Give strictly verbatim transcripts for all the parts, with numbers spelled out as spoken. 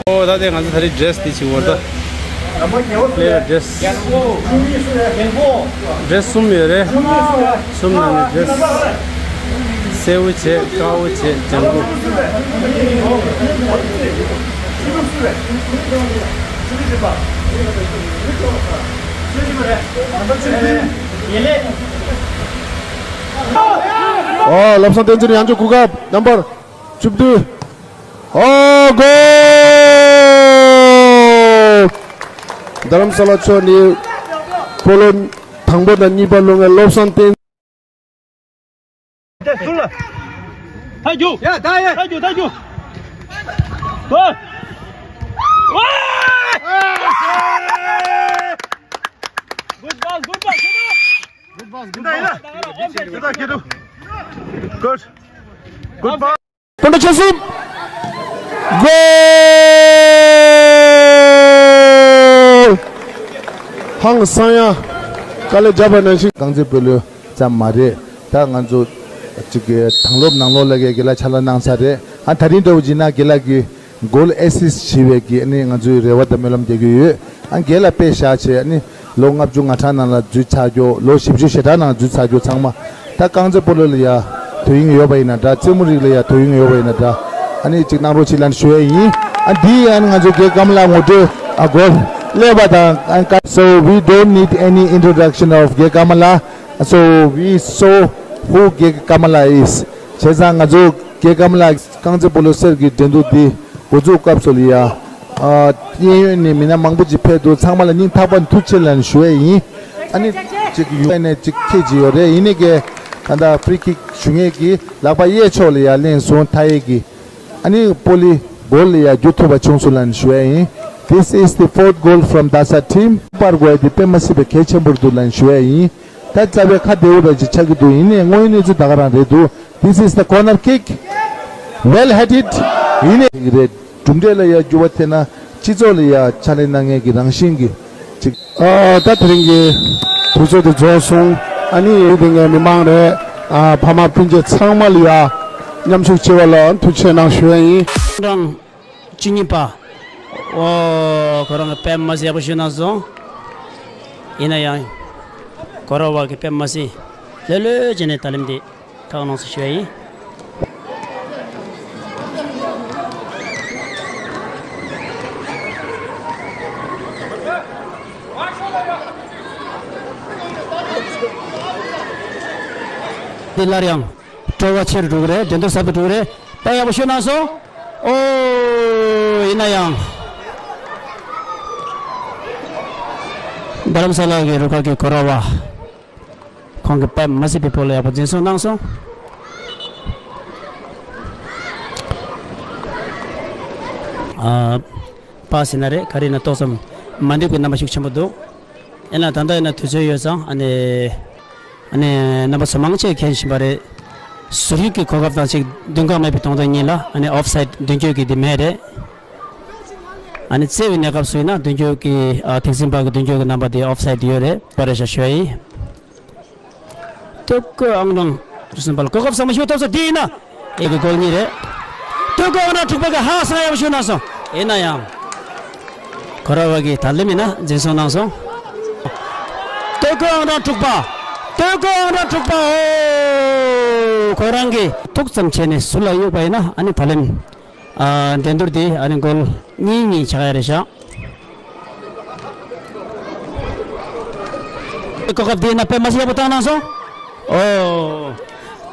ཨོ་ད་དེ་ང་ཚོ་ད་རེས་ཌི་རེ་སི་དེ་བྱེད་དགོས་ད། ལས་ལ་ཌི་རེ་སི། ཌི་རེ་སི་གསུམ་ཡོད་རེད། གསུམ་ནང་ནས་ཌི་རེ་སི་སེར་པོ་བྱས། དཀར་པོ་བྱས། ལྗང་གུ། ཨོ་བློ་བཟང་བསྟན་འཛིན་ཡང་བསྐྱར་གོ་སྐབས། རྣམ་པར་བཅུ་བདུན། ཨོ་གོལ། རྡ་རམ་ས་ལ་ཕྱོགས་ནས་སྤོ་ལོ་དང་པོ་དང་གཉིས་པ་སློབ་མཁན་བློ་བཟང་བསྟན། ཐག་རྒྱུག་ཡ་ད་ཡ། ཐག་རྒྱུག་ཐག་རྒྱུག་གོལ། ཝེ། Good pass, good pass. Good pass, good pass. Good pass, good pass. Good pass. སྤོན་ཊ་ཆོལ་གསུམ། གོལ། ཧང་སང་ཡ། དཀའ་ལས་བརྒྱབ་པ་ནང་བཞིན། རྐང་རྩེད་སྤོ་ལོ་ཙམ་མ་རེད། ད་ང་ཚོ་ཅིག་གི་དང་སློབ་ནང་སློབ་ལ་གི་དགེ་ལགས་ཕྱག་ལས་གནང་ཚར་རེད། ཨ་ད་རིང་འདྲ་བོ་བྱས་ན་དགེ་ལགས་ཀྱི་གོལ་ཨེ་སིས་བྱས་པའི་གི་ཨ་ནི་ང་ཚོའི་རེ་བ་དང་སྨོན་ལམ་རྒྱག་གི་ཡོད། ཨ་རྒན་ལགས་དཔེ་བཞག་བྱས་ཨ་ནི་ལོ་ལྔ་བཅུ་ང་གྲངས་ནང་ལ་འཛུལ་ཚར་རྒྱུ། ལོ་བཞི་བཅུ་ཞེ་གྲངས་ནང་འཛུལ་ཚར་རྒྱུ་ཚང་མ། ད་རྐང་རྩེད་སྤོ་ལོ་ལ་ཡ་དོ་དབྱིངས་ཡོད་པ་ཡིན་ན་འདྲ། རྩེད་མོ་རིགས་ལ་ཡ་དོ་དབྱིངས་ཡོད་པ་ཡིན་ན་འདྲ། ཨ་ནི་ཅིག་གནང་རོགས་བྱེད་ལབ་ཞུ་ཡ་ཡིན། ཨ་འདི་ཨ་ནི་ང་ཚོ་རྒན་ཀརྨ་ལགས་ངོ་སྤྲོད་ཨ་གོལ་ལས་པ་དང་ཨ་ཀ- So we don't need any introduction of རྒན་ཀརྨ་ལགས། So we saw who རྒན་ཀརྨ་ལགས་is། བྱས་ཙང་ང་ཚོ་རྒན་ཀརྨ་ལགས་རྐང་རྩེད་སྤོ་ལོ་གསེར་གྱི་འགྲན་བསྡུར་འདི་འགོ་འཛུགས་སྐབས་སུ་ལ་ཡ། ཨ་གཡས་གཡོན་ནས་མི་སྣ་མང་པོ་ཅིག་ཕེབས་འདུག་ཚང་མ་ལ་སྙིང་ཐག་པ་ནས་ཐུགས་རྗེ་ཆེ་ལབ་ཞུ་ཡས་ཡིན། ཨ་ནི་ཅིག་ཡུ་ནས་ཅིག་ཁྱེད་ཅིག་ཡོད་རེད། ཡིན་ནའི་གི་ད་ལྟ་ཕི་རི་ཀིག་ཞུ་མཁན་གྱི་ལག་པ་གཡས་ཕྱོགས་ལ་ཡ་ལེན་སོང་མཐའ་ཡས་ཀྱི། ཨ་ནི་པོ་ལི་གོལ་ལ་ཡ་རྒྱུ་ཐུབ་པ་བྱུང་སོང་ལབ་ཞུ་ཡས་ཡིན། This is the fourth goal from Dasa team. པར་དགོས་དེ་དཔེ་མ་སྲིད་པའི་གལ་ཆེན་པོ་རེད་འདུག་ལབ་ཞུ་ཡས་ཡིན། ད་རྩ་བའི་ཁ་བདེ་བོ་འདྲ་ཅིག་ཆགས་ཀྱི་འདུག་ཡིན་ནའི་དངོས་ཡོད་གནས་ཚུལ་ད་ག་རང་རེད་འདུག This is the corner kick. Well headed. ཡིན་ནའི་རེད། གྲུབ་འབྲས་ལ་ཡ་འགྱུར་བ་ཐེབས་ན་སྤྱི་ཚོགས་ལ་ཡ་ཕྱག་ལས་གནང་མཁན་གྱི་རང་བཞིན་གྱི་ཅིག་ཨ་ད་དེ་རིང་གི་དུས་ཚོད་དེ་རྫོགས་སོང་། ཨ་ནི་དེ་སྔའི་མི་མང་རེད། ཨ་ཕ་མ་སྤུན་མཆེད་ཚང་མ་ལ་ཡ་མཉམ་ཞུགས་བྱས་པ་ལ་ཐུགས་རྗེ་ཆེ་གནང་ཞུ་ཡ་ཡིན། བཅུ་གཉིས་པ། ཨོ། ཁོ་རང་གི་དཔེ་མ་སྲིད་ཡག་པོ་ཞུས་གནང་སོང་། ཡིན་ན་ཡང་། གོ་ར་བ་གི་དཔེ་མ་སྲིད་ལྷོད་ལྷོད་བྱས་ནས་ད་ལམ་འདི་ཁག་གནང་སོང་ཞུ་ཡ་ཡིན། འདི་སླར་ཡང་། སྤྲོ་བ་ཆེ་རུ་འགྲོ་གི་རེད། འགྲན་བསྡུར་ཟབ་ཏུ་འགྲོ་གི་རེད། དཔེ་ཡག་པོ་ཤོད་གནང་སོང་། ཨོ། ཡིན་ན་ཡང་། རྡ་རམ་ས་ལ་གི་རུ་ཁག་གི་གོ་ར་བ། ཁོང་གི་དཔེ་མ་སྲིད་པའི་སྤོ་ལོ་ཡག་པོ་འཛིན་སོང་གནང་སོང་། ཨ། པ་ཟེར་ན་རེད། ག་རེ་ཡིན་ན་ཏོག་ཙམ་མ་འགྲིག་པའི་རྣམ་པ་ཤུགས་ཆེན་པོ་འདུག་ཡིན་ན་ད་ལྟ་ཡིན་ན་དུས་ཚོད་ཡོད་ཙང་ཨ་ནི། ཨ་ནི་རྣམ་པ་ཚོ་མང་ཆེ་མཁྱེན་བཞིན་པ་རེད། ཟུར་ཡིག་གི་གོ་སྐབས་དང་གཅིག་མདུན་བཀག་མེད་པའི་གདོང་ཐུག་གཉིས་ལ་ཨ་ནི་ཨོཕ་སའིད་མདུན་སྐྱོད་ཀྱི་དེ་མེད་རེད། ཨ་ནི་རྩེ་བའི་གནས་སྐབས་སུ་ཡིན་ན་མདུན་སྐྱོད་ཀྱི་ཨ་ཐེག་ཆེན་པ་གི་མདུན་སྐྱོད་ཀྱི་རྣམ་པ་དེ་ཨོཕ་སའིད་ཡོད་རེད། པ་རེད་ཤག་ཞུ་ཡ་ཡིན། སྟོད་གོས་ཨང་གྲངས་གསུམ་པ་ལ་གོ་སྐབས་བཟང་པོ་ཞིག་ཐོབ་སོང་། དེ་ཡིན་ན་ཨེ་གི་གོལ་གཉིས་རེད། སྟོད་གོས་ཨང་གྲངས་དྲུག་པ་གི་ཧ་སང་ཡག་པོ་ཞིག་གནང་སོང་། ཡིན་ན་ཡང་གོ་ར་བ་གི་ད་ལེམ་ཡིན་ན་འཛིན་བཟུང་གནང་སོང་། སྟོད་གོས་ཨང་གྲངས་དྲུག་པ། སྟོད་གོས་ཨང་གྲངས་དྲུག་པ། ཨོ། ཁོ་རང་གིས་ཏོག་ཙམ་བྱས་ནས་ཟུར་ལ་གཡུགས་པ་ཡིན་ན་ཨ་ནི་ད་ལེམ། ཨ། འགྲན་བསྡུར་འདི་ཨ་ནི་གོལ་གཉིས་གཉིས་ཆགས་ཡ་རེད་ཤག་གོ་སྐབས་འདི་ན་དཔེ་མ་སྲིད་ཡག་པོ་བཏང་གནང་སོང་། ཨོ།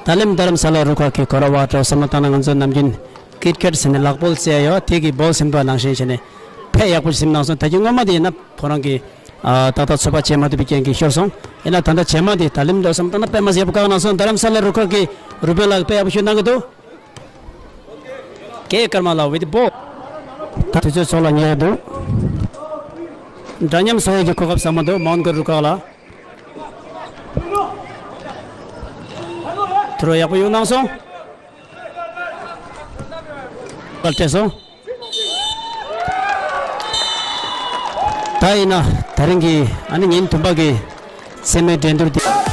ད་ལེམ་རྡ་རམ་ས་ལ་རུ་ཁག་གི་གོ་ར་བ་འདྲ་བོ་བསམ་བློ་བཏང་ན་ང་ཚོ་ནམ་རྒྱུན་ཀིཊ་ཀེཊ་ཟེར་ནས་ལག་བོལ་རྩེ་ཡ་ཡོད། དེ་གི་བོལ་ཟིན་པ་ནང་བཞིན་བྱས་ནས་དཔེ་ཡག་པོ་ཟིན་གནང་སོང་། ད་གིན་སྔོན་མ་དེ་ཡིན་ན་ཁོ་རང་གི་ཨ། ཏག་ཏག་ཚོད་དཔག་བྱེད་མ་ཐུབ་པའི་རྐྱེན་གྱིས་ཤོར་སོང་། ཡིན་ན་ད་ལྟ་རྗེས་མ་དེ་ད་ལེམ་འདྲ་བོ་བསམ་བློ་བཏང་ན་དཔེ་མ་སྲིད་ཡག་པོ་བཀག་གནང་སོང་། རྡ་རམ་ས་ལ་རུ་ཁག་གི་རུ་པན་ལགས་དཔེ་ཡག་པོ་ཞིག་གནང་གི་འདུག་གེ་ཀར་མ་ལགས་with the ball། ད་དུས་ཚོད་ཚོགས་ལ་ཉེ་འདུག་འདྲ་མཉམ་བཟོ་ཡས་ཀྱི་གོ་སྐབས་བཟང་པོ་འདུག་མོན་གྷོ་རུ་ཁག་ལ། ཐུར་ཡག་པོ་གཡུགས་གནང་སོང་། སྤྲད་སོང་། ད་ཡིན་ན་ད་རིང་གི་ཨ་ནི་ཉིན་བདུན་པ་གི་སེ་མི་འགྲན་བསྡུར་དེ།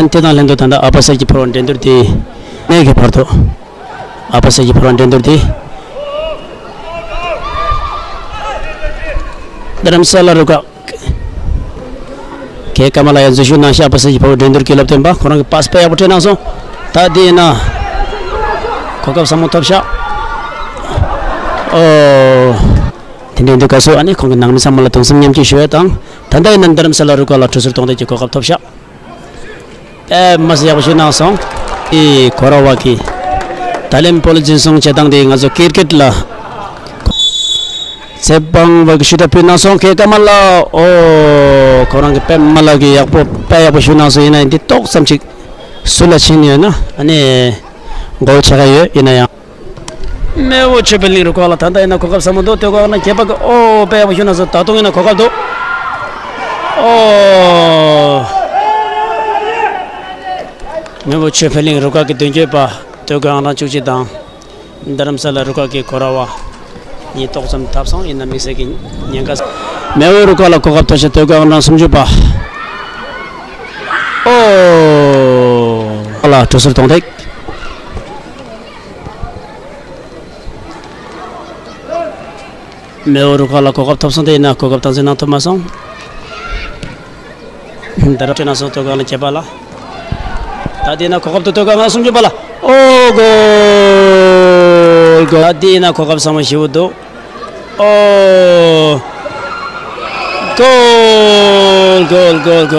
དེ་དང་ལྷན་དུ་ད་ལྟ་ཨ་ཕ་གསེར་གྱི་ཕོར་བ་འགྲན་བསྡུར་དེ་གནས་ཀྱི་བར་དུ། ཨ་ཕ་གསེར་གྱི་ཕོར་བ་འགྲན་བསྡུར་དེ། རྡ་རམ་ས་ལ་རུ་ཁག་གེ་ཀ་མ་ལ་ཡ་འཛུལ་ཞུགས་གནང་ཤག་ཨ་ཕ་གསེར་གྱི་ཕོར་བ་འགྲན་བསྡུར་གྱི་སློབ་སྟོན་པ་ཁོ་རང་གི་པཱ་སི་དཔེ་ཡག་པོ་སྤྲད་གནང་སོང་། ད་དེ་ཡིན་ན། གོ་སྐབས་བཟང་པོ་ཐོབ་ཤག་ཨོ། དེ་འདྲའི་འདུག་ག་སོ། ཨ་ནི་ཁོང་གི་ནང་མི་ཚང་མ་ལ་གདུང་སེམས་མཉམ་སྐྱེད་ཞུ་ཡ་དང་། ད་ལྟ་ཡིན་ན་རྡ་རམ་ས་ལ་རུ་ཁག་ལ་དྲུད་ཟོར་གཏོང་སྟེགས་ཀྱི་གོ་སྐབས་ཐོབ་ཤག་ཨེ་མ་སི་ཡག་པོ་ཞུ་གནང་སོང་། ཨི་གོ་ར་བ་གི་ད་ལན་བོ་ལི་འཛིན་བཟུང་བྱེད་སྟངས་དེ་ང་ཚོ་ཀིར་ཀེཊ་ལ་ཚེ་དཔང་བ་གི་ཞུ་ད་ཕུལ་གནང་སོང་། ཁེ་ཀ་མ་ལ་ཨོ་ཁོ་རང་གི་དཔེ་མ་ལ་གི་ཡག་པོ་དཔེ་ཡག་པོ་ཞུ་གནང་སོང་། ཡིན་ན་ཡང་འདི་ཏོག་ཙམ་ཅིག་སུ་ལ་ཕྱིན་ཡོད་ན་ཨ་ནི་གོལ་ཆགས་ཀ་ཡོད། ཡིན་ན་ཡང་། མེའོ་ཆོས་འཕེལ་གླིང་རུ་ཁག་ལ་ད་ལྟ་ཡིན་ན་གོ་སྐབས་ཟབ་མོ་འདུག་སྟོད་ཁ་ནས་རྒྱལ་པ་གི་ཨོ་དཔེ་ཡག་པོ་ཞུ་གནང་སོང་། ད་དུང་ཡིན་ན་གོ་སྐབས་འདུག་ཨོ། མེའོ་ཆོས་འཕེལ་གླིང་རུ་ཁག་གི་མདུན་སྐྱོད་པ་སྟོད་ཁ་ཨང་གྲངས་བཅུ་གཅིག་དང་། རྡ་རམ་ས་ལ་རུ་ཁག་གི་གོ་ར་བ་གཉིས་ཏོག་ཙམ་ཐོབ་སོང་། ཡིན་ན་དམིགས་བསལ་གྱི་ཉེན་ཁ། མེའོ་རུ་ཁག་ལ་གོ་སྐབས་ཐོབ་ཤག་སྟོད་ཁ་ཨང་གྲངས་སུམ་ཅུ་པ། ཨོ། ལ་དྲུད་ཟོར་གཏོང་སྟེགས། མེའོ་རུ་ཁག་ལ་གོ་སྐབས་ཐོབ་སོང་། དེ་ཡིན་ན་གོ་སྐབས་སྟངས་འཛིན་གནང་ཐུབ་མ་སོང་། ད་ར་སྤྲད་གནང་སོང་། སྟོད་ཁ་ལ་རྒྱལ་པ་ལ། ད་དེ་ན་གོ་སྐབས་འདུག་སྟོད་ཁ་ལ་སུམ་ཅུ་པ་ལ། ཨོ་གོལ། གོལ། ད་དེ་ན་གོ་སྐབས་བཟང་པོ་ཞེ་པོ་འདུག་ཨོ། གོལ། གོལ།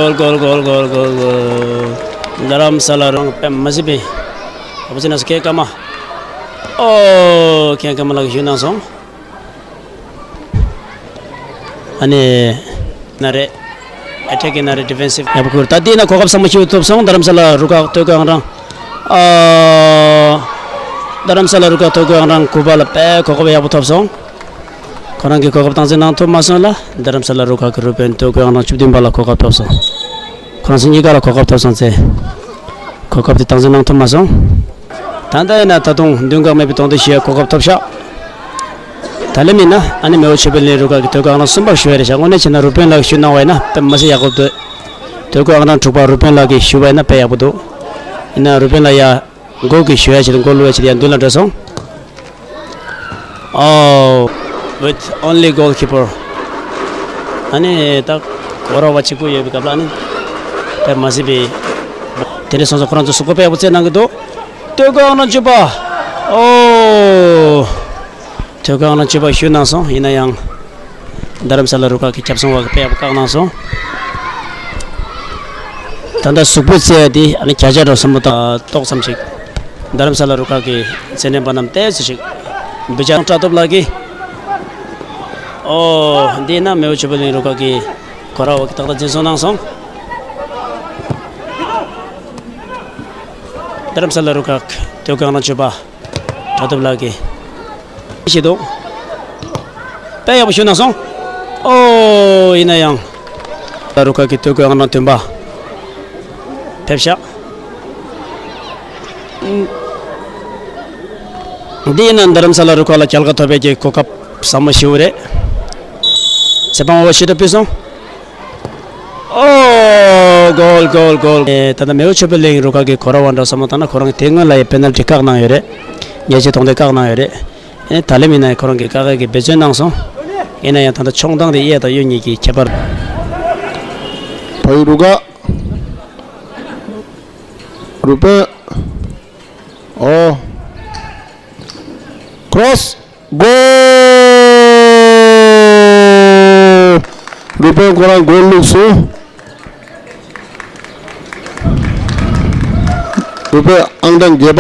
རྡ་རམ་ས་ལ་རུ་ཁག་དཔེ་མ་སྲིད་པའི་ཨ་ཕ་ཚེ་ན་སུ་ཁེ་ཀ་མ། ཨོ། ཁེ་ཀ་མ་ལགས་ཞུ་གནང་སོང་། ཨ་ནི། ན་རེ། ཨེ་ཊེག་གི་ན་རེ་ཌི་ཕེན་སིབ་ཡག་པོ་ཁུར། ད་དེ་ན་གོ་སྐབས་བཟང་པོ་ཞིག་ཐོབ་སོང་། རྡ་རམ་ས་ལ་རུ་ཁག་སྟོད་ཁ་ཨང་གྲངས། ཨ། རྡ་རམ་ས་ལ་རུ་ཁག་སྟོད་ཁ་ཨང་གྲངས་དགུ་པ་ལ་དཔེ་གོ་སྐབས་ཡག་པོ་ཐོབ་སོང་། ཁོ་རང་གི་གོ་སྐབས་སྟངས་འཛིན་གནང་ཐུབ་མ་སོང་ལ། རྡ་རམ་ས་ལ་རུ་ཁག་གི་རུ་དཔོན་སྟོད་ཁ་ཨང་གྲངས་བཅུ་བདུན་པ་ལ་གོ་སྐབས་ཐོབ་སོང་། ཁོ་རང་ཚོ་གཉིས་ཀ་ལ་གོ་སྐབས་ཐོབ་སོང་ཚེ། གོ་སྐབས་དེ་སྟངས་འཛིན་གནང་ཐུབ་མ་སོང་། ད་ལྟ་ཡིན་ན་ད་དུང་མདུན་ཁག་མེད་པའི་གདོང་དེ་ཞུ་ཡ་གོ་སྐབས་ཐོབ་ཤག་ད་ལན་མིན་ན་ཨ་ནི་མེའོ་ཆོས་འཕེལ་གླིང་རུ་ཁག་གི་སྟོད་ཁ་ཨང་གྲངས་གསུམ་པར་ཞུ་བ་རེད་ཤག་དངོས་གནས་བྱས་ན་རུ་དཔོན་ལགས་ཞུ་གནང་བ་ཡིན་ན་དཔེ་མ་སྲིད་ཡག་པོ་འདུག་སྟོད་ཁ་ཨང་གྲངས་དྲུག་པ་རུ་དཔོན་ལགས་ཀྱིས་ཞུ་བ་ཡིན་ན་དཔེ་ཡག་པོ་འདུག་ཡིན་ན་རུ་དཔོན་ལགས་ཡ། མགོ་གི་ཞུ་ཡ་ཆེད་དུ་མགོ་བླུག་ཡ་ཆེད་དུ་ཡང་མདུན་ལ་འགྲོ་སོང་། Oh, with only goalkeeper. ཨ་ནི་ད་གོ་ར་བ་གཅིག་པུ་ཡོད་པའི་སྐབས་ལ་ཨ་ནི་དཔེ་མ་སྲིད་པའི་དེ་འདྲ་སོང་ཙང་ཁོ་རང་ཚོ་གཟུགས་པོ་དཔེ་ཡག་པོ་རྩེད་གནང་གི་འདུག་སྟོད་ཁ་ཨང་གྲངས་བཅུ་པ། Oh. སྟོད་ཁ་ཨང་གྲངས་བཅུ་པ་ཞུ་གནང་སོང་། ཡིན་ན་ཡང་། རྡ་རམ་ས་ལ་རུ་ཁག་གི་ཁྱབ་ཚང་བ་གི་དཔེ་ཡག་པོ་བཀག་གནང་སོང་། ད་ལྟ་གཟུགས་པོ་རྩེ་ཡ་དེ་ཨ་ནི་བརྒྱ་ཆ་འགྲོ་སོང་མོ་དང་ཏོག་ཙམ་ཞིག་རྡ་རམ་ས་ལ་རུ་ཁག་གི་རྩེད་འགྲན་པ་རྣམས་ཏོག་ཙམ་ཞིག་འབུད་རྒྱག་བཀྲ་ཐོབ་ལགས་ཀྱིས། ཨོ། འདི་ན་མེའོ་ཆོས་འཕེལ་གླིང་རུ་ཁག་གི་གོ་ར་བ་གི་ཏག་ཏག་འཛིན་བཟུང་གནང་སོང་། རྡ་རམ་ས་ལ་རུ་ཁག་སྟོད་ཁ་ཨང་གྲངས་བཅུ་པ། གྲགས་ཐུབ་ལགས་ཀྱིས། ཞེས་དང་། དཔེ་ཡག་པོ་ཞུ་གནང་སོང་། ཨོ། ཡིན་ན་ཡང་། ད་རུ་ཁག་གི་སྟོད་གོས་ཨང་གྲངས་བདུན་པ། ཕེབས་ཤག་འདི་ཡིན་ན་རྡ་རམ་ས་ལ་རུ་ཁག་ལ་རྒྱལ་ཁ་ཐོབ་པའི་གི་གོ་སྐབས་ཟབ་མོ་ཞེ་པོ་རེད། ཚེ་དཔང་འོ་ཤེས་ཐབས་ཕུལ་སོང་། ཨོ། གོལ་གོལ་གོལ། ཨེ། ད་ལྟ་མེའོ་ཆོས་འཕེལ་གླིང་རུ་ཁག་གི་གོ་ར་བ་འདྲ་བསམ་བློ་བཏང་ན་ཁོ་རང་གི་དེ་སྔོན་ལ་ཡི་པེ་ནལ་ཊི་བཀག་གནང་ཡོད་རེད། ཉེས་ཆད་གཏོང་སྟེ་བཀག་གནང་ཡོད་རེད། ཨེ། ད་ལན་མིན་ན་ཁོ་རང་གི་བཀག་ཡ་གི་འབད་བརྩོན་གནང་སོང་། ཡིན་ན་ཡང་ད་ལྟ་མཆོང་སྟངས་དེ་གཡས་དང་གཡོན་གཉིས་ཀྱི་ཁྱད་པར། བལ་ཡུལ་རུ་ཁག་རུ་དཔོན། ཨོ། ཁྲོ་སི། གོལ། རུ་དཔོན་ཁོ་རང་གོལ་བླུགས་སོང་། རུ་དཔོན་ཨང་གྲངས་བརྒྱད་པ།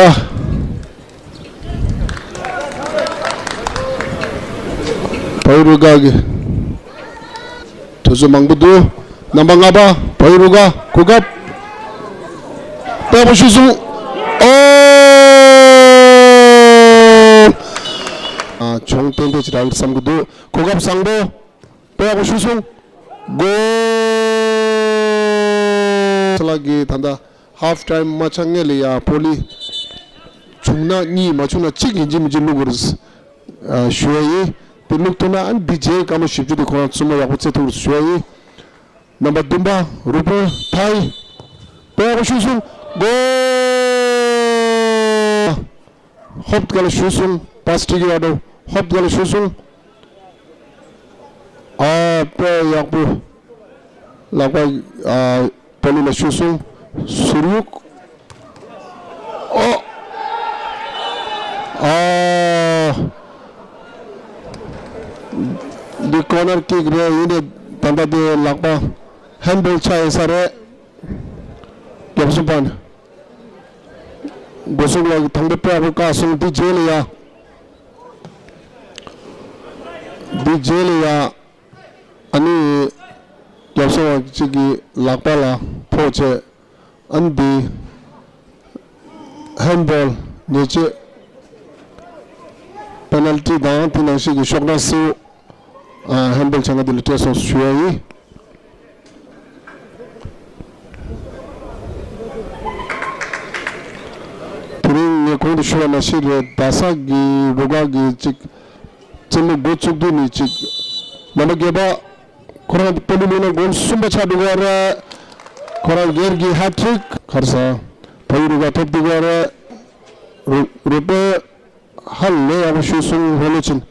བལ་ཡུལ་རུ་ཁག་གི་དུས་ཚོད་མང་པོ་འདུག་རྣམ་པ་ལྔ་པ་བལ་ཡུལ་རུ་ཁག་གོ་སྐབས། དཔེ་ཡག་པོ་ཞུས་སོང་། ཨོ། ཨ། མཆོང་ཏན་ཏན་ཅིག་རག་གི་བསམ་གྱི་འདུག་གོ་སྐབས་བཟང་པོ། དཔེ་ཡག་པོ་ཞུས་སོང་། གོལ། ལགས་ཀྱིས་ད་ལྟ་ཧབ་ཊའིམ་མ་ཆགས་སྔོན་ལ་ཡ་བོ་ལི་བྱུང་ན་གཉིས། མ་བྱུང་ན་གཅིག་ཡིན་གཅིག་མིན་གཅིག་བླུག་དགོས་རེད། ཨ། ཞུ་ཡ་ཡིན། དེ་བླུག་ཐུབ་ན་ཨ་ནི་འདི་རྗེས་སྐར་མ་བཞི་བཅུ་དེ་ཁོ་རང་བཙུན་མོ་ཡག་པོ་རྩེ་ཐུབ་རེད་ཞུ་ཡ་ཡིན། རྣམ་པ་བདུན་པ་རུ་དཔོན་ཐའི། དཔེ་ཡག་པོ་ཞུས་སོང་། གོ། ཧོབ་ག་ལ་ཞུས་སོང་། པཱས་ཊི་ཀི་ཡ་དོ། ཧོབ་ག་ལ་ཞུས་སོང་། ཨ། དཔེ་ཡག་པོ། ལག་པ། ཨ། པོ་ལི་ལ་ཞུས་སོང་། ཟུར་དབྱུག་ཨོ། ཨ། འདི་ཀོར་ནར་ཀིག་རེད། ཡིན་ནའི་ད་ལྟ་དེ་ལག་པ་ཧན་བོལ་ཆགས་ཡིན་ས་རེད། རྒྱབ་སུ་པན། སྒོ་སྲུང་ལགས་ཀྱིས་དང་པོ་དཔེ་ཡག་པོ་བཀག་སོང་། འདི་རྗེས་ལ་ཡ། འདི་རྗེས་ལ་ཡ། ཨ་ནི། རྒྱབ་སྲུང་བ་གཅིག་གིས་ལག་པ་ལ་ཕོག་བྱས། ཨ་ནི་འདི། ཧན་བོལ་ཉེས་ཆད། པེ་ནལ་ཊི་དང་དེ་ནང་བཞིན་གྱི་ཤོག་གྲངས་སེར་པོ། ཨ། ཧན་བོལ་བྱེད་མཁན་དེ་ལ་སྤྲད་སོང་ཞུ་ཡ་ཡིན། དེ་རིང་ངས་གོང་དུ་ཞུས་པ་ནང་བཞིན་རེད། རྡ་ས་གི་རུ་ཁག་གི་གཅིག་རྩེད་མོ་འགོ་བཙུགས་དུས་ནས་གཅིག་ནམ་པ་བརྒྱད་པ། ཁོ་རང་པོ་ལི་བླུགས་ན་གོལ་གསུམ་པ་ཆགས་འགྲོ་གི་རེད། ཁོ་རང་སྒེར་གྱི་ཧེ་ཊི་རིག་ཁར་ས། བལ་ཡུལ་རུ་ཁག་ཐོབ་འདུག་གི་རེད། རུ་རུ་དཔོན་ཧ་ལས་ཡག་པོ་ཞུས་སོང་། ལྷོད་ལྷོད་ཕྱིན།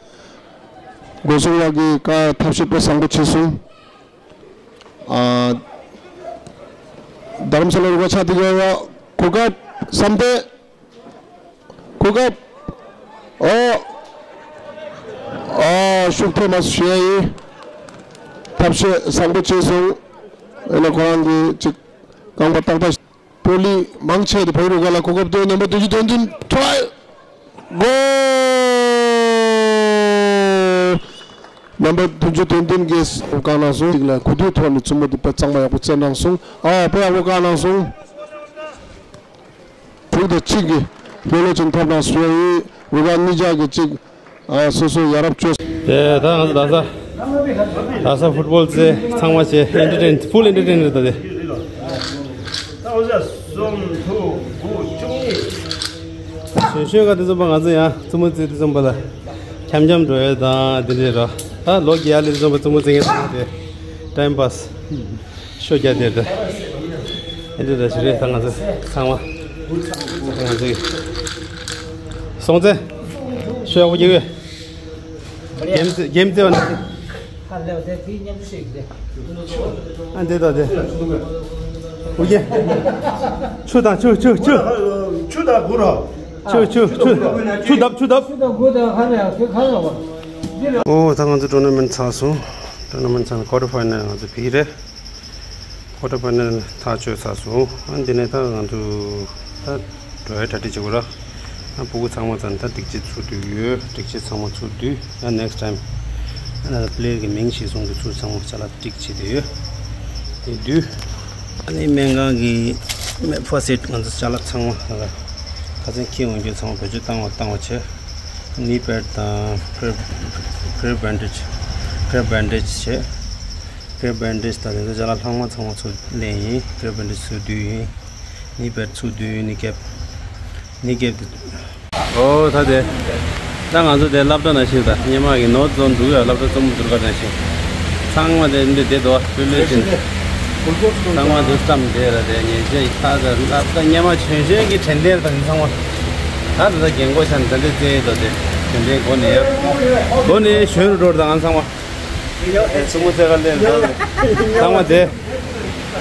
སྒོ་སྲུང་ལགས་ཀྱིས་བཀག་ཐབས་ཤེས་དཔེ་བཟང་པོ་བྱས་སོང་། ཨ། རྡ་རམ་ས་ལ་རུ་ཁག་ཆགས་འདུག་གི་རེད། གོ་སྐབས་བསམ་གཏན། གོ་སྐབས། ཨོ། ཨ། ཤུགས་ཐེབས་མ་སོང་ཞུ་ཡ་ཡིན། ཐབས་ཤེས་བཟང་པོ་བྱས་སོང་། ཨེ་ན་ཁོ་རང་གིས་ཅིག་རྐང་པ་ཏག་ཏག་པོ་ལི་མང་ཆེ་དེ་བལ་ཡུལ་རུ་ཁག་ལ་གོ་སྐབས་སྟོན། རྣམ་པ་བདུན་ཅུ་དོན་བདུན་ཊི་རའི། གོལ། རྣམ་པ་བདུན་ཅུ་དོན་བདུན་གྱིས་བཀག་གནང་སོང་། ཅིག་ལ་གོ་བསྡུར་ཐོག་ནས་རྩེད་མོ་དེ་དཔེ་གཙང་མ་ཡག་པོ་རྩེ་གནང་སོང་། ཨ། དཔེ་ཡག་པོ་བཀག་གནང་སོང་། དྲུག་དང་གཅིག་གི་ལྷོད་ལྷོད་ཅིག་ཐོབ་གནང་སོང་། རུ་ཁག་གཉིས་ཆ་གི་གཅིག་ཨ། སོ་སོ་ཡ་རབས་བཅོས། དེ་ད་ང་ཚོ་རྡ་ས། རྡ་ས་ཕུཊ་བོལ་རྩེ་ཚང་མ་བྱས། ཨེན་ཊར་ཊེན། ཕུལ་ཨེན་ཊར་ཊེན་རེད་ད་དེ། གཞོན་གཞོན་ག་དེ་ཚོ་པ་ང་ཚོ་ཡང་རྩེད་མོ་རྩེ་དུས་ཙམ་པ་ལ་འཁྱམ་འཁྱམ་འགྲོ་ཡས་དང་དེ་འདྲས་རོ། ད་ལོ་བརྒྱ་ལས་ཙམ་པ་རྩེད་མོ་རྩེ་མཁན་ཚང་མ་དེ་ཊའིམ་པཱས། ཤོ་རྒྱག་དེ་འདྲ། ཨེ་འདྲ་འདྲ་ཞིག་རེད། ད་ང་ཚོ་ཚང་མ་ང་ཚོ་སོང་ཙེ་ཤོ་ཡག་པོ་རྒྱག་ཡོད། གེམ་གེམ་རྩེ་བ་ན། ཨ་འདི་དང་འདི། ཨོ་ཀེ། ཆུ་དང་ཆུ་ཆུ་ཆུ། ཆུ་དང་གུ་ར། ཆུ་ཆུ་ཆུ། ཆུ་བརྡབ་ཆུ་བརྡབ། ཨོ་ད་ང་ཚོ་ཊོར་ན་མེན་ཊི་ཚར་སོང་། ཊོར་ན་མེན་ཊི་ཚར་ནས་ཀོར་ཊར་ཕའི་ནལ་ང་ཚོ་ཕེབས་རེད། ཀོར་ཊར་ཕའི་ནལ་ཐག་ཆོད་ཚར་སོང་། ཨ་འདི་ནས་ད་ང་ཚོ་ད་འགྲོ་ཡ་གྲ་སྒྲིག་བྱེད་དགོས་ར། ཨ་ཕྲུ་གུ་ཚང་མ་ཚར་ནས་ད་སྒྲིག་ཆས་ཚུར་བསྡུས་ཡོད། སྒྲིག་ཆས་ཚང་མ་ཚུར་བསྡུས། ཨ་ནེགསི་ཊའིམ་ཨ་ན་པི་ལེ་ཡར་གི་མིང་གཞིར་བཟུང་གི་ཚུར་ཚང་མ་ཅ་ལག་སྒྲིག་བྱས་བསྡད་ཡོད། དེ་བསྡུས། ཨ་ནི་སྨན་ཁང་གི་ཕར་སི་ཊི་ང་ཚོ་ཅ་ལག་ཚང་མ་ཁ་སང་འཁྱེར་འོང་རྒྱུ་ཚང་མ་བེད་སྤྱོད་བཏང་བ་བཏང་བ་བྱས། ནི་པེཌ་དང་ཀེབ་ཀེབ་བེན་ཌེ་ཇི། ཀེབ་བེན་ཌེ་ཇི་བྱས། ཀེབ་བེན་ཌེ་ཇི་དང་དེ་ཚོ་ཅ་ལག་ལྷག་མ་ཚང་མ་ཚུར་ལེན་ཡིན། ཀེབ་བེན་ཌེ་ཇི་ཚུར་བསྡུས་ཡིན། ནི་པེཌ་ཚུར་བསྡུས་ཡིན། ནི་ཀེབ། ནི་ཀེབ་དེ། ཨོ་ད་དེ། ད་ང་ཚོ་དེ་སློབ་གྲྭ་ནང་བཞིན་ད་སྔོན་མ་གི་ནོར་ཛོན་འདུག་ཡ། སློབ་གྲྭ་རྩེད་མོ་སྒྲིལ་ཁང་ནང་བཞིན། ཚང་མ་དེ་འདི་བསྡད་འདུག་བ། ལྷོད་ལྷོད་ཕྱིན། ཚང་མ་འདུག་སེ་འདི་ར་དེ་ཉེ་ཆེ་ད་ད་སློབ་གྲྭ་སྔོན་མ་གཞོན་གཞོན་གྱི་དྲན་རྟེན་དང་ཚང་མ། ད་ད་ད་རྒན་གོག་ཆགས་ནས་ད་འདི་རྩེ་ཡོད་དོ། དེ་གཞོན་གྲས་འགོ་ནས་ཡ། འགོ་ནས་གཞོན་རུ་འགྲོ་ར། ད་ང་ཚང་མ། རྩེད་མོ་རྩེ་ག་སླེབས་འདུག་ཚང་མ་དེ།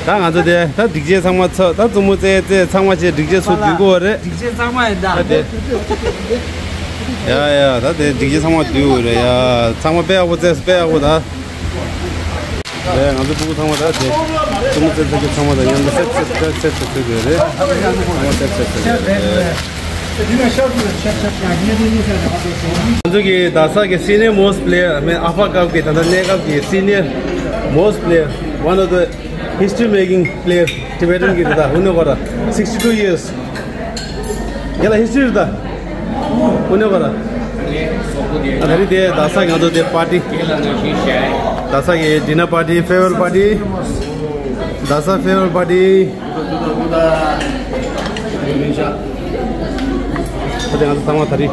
ད་ང་ཚོ་དེ་ད་སྒྲིག་ཆས་ཚང་མ་ཚ་ད་རྩེད་མོ་རྩེ་རྩེ་ཚང་མ་བྱས་སྒྲིག་ཆས་ཚུར་བསྡུ་དགོས་རེད། སྒྲིག་ཆས་ཚང་མ་ཡིན་ད། ད་དེ། ཡ་ཡ་ད་དེ་སྒྲིག་ཆས་ཚང་མ་བསྡུ་དགོས་རེད་ཡ། ཚང་མ་དཔེ་ཡག་པོ་རྩེས་དཔེ་ཡག་པོ་ད། ཨེ་ང་ཚོ་ཕྲུ་གུ་ཚང་མ་ད་དེ་རྩེད་མོ་རྩེ་ཚར་རྒྱུ་ཚང་མ་དང་མཉམ་དུ་སེབ་སེབ་སེབ་སེབ་སེབ་དགོས་རེད། ཚང་མ་སེབ་སེབ་སེབ་དགོས་རེད། ང་ཚོ་གི་རྡ་ས་གི་སི་ནི་ཡར་མོ་སི་ཊི་པི་ལེ་ཡར། I mean ཨ་ཕ་སྐབས་ཀྱི་ད་ལྟ་གནས་སྐབས་ཀྱི་སི་ནི་ཡར་མོ་སི་ཊི་པི་ལེ་ཡར། One of the history making player Tibetan གི་ད་ལྟ་ཧུ་ནོ་གོ་ར། Sixty two years རྒན་ལགས་ཧི་སི་ཊི་རི་ད། ཨུ་ནེ་བ་ར། ཨ་ད་རི་དེ་རྡ་ས་ང་ཚོ་དེ་པར་ཊི། རྡ་ས་གི་ཌི་ནར་པར་ཊི། ཕེར་ཝེལ་པར་ཊི། རྡ་ས་ཕེར་ཝེལ་པར་ཊི། ད་དེ་ང་ཚོ་ཚང་མ་ད་རི་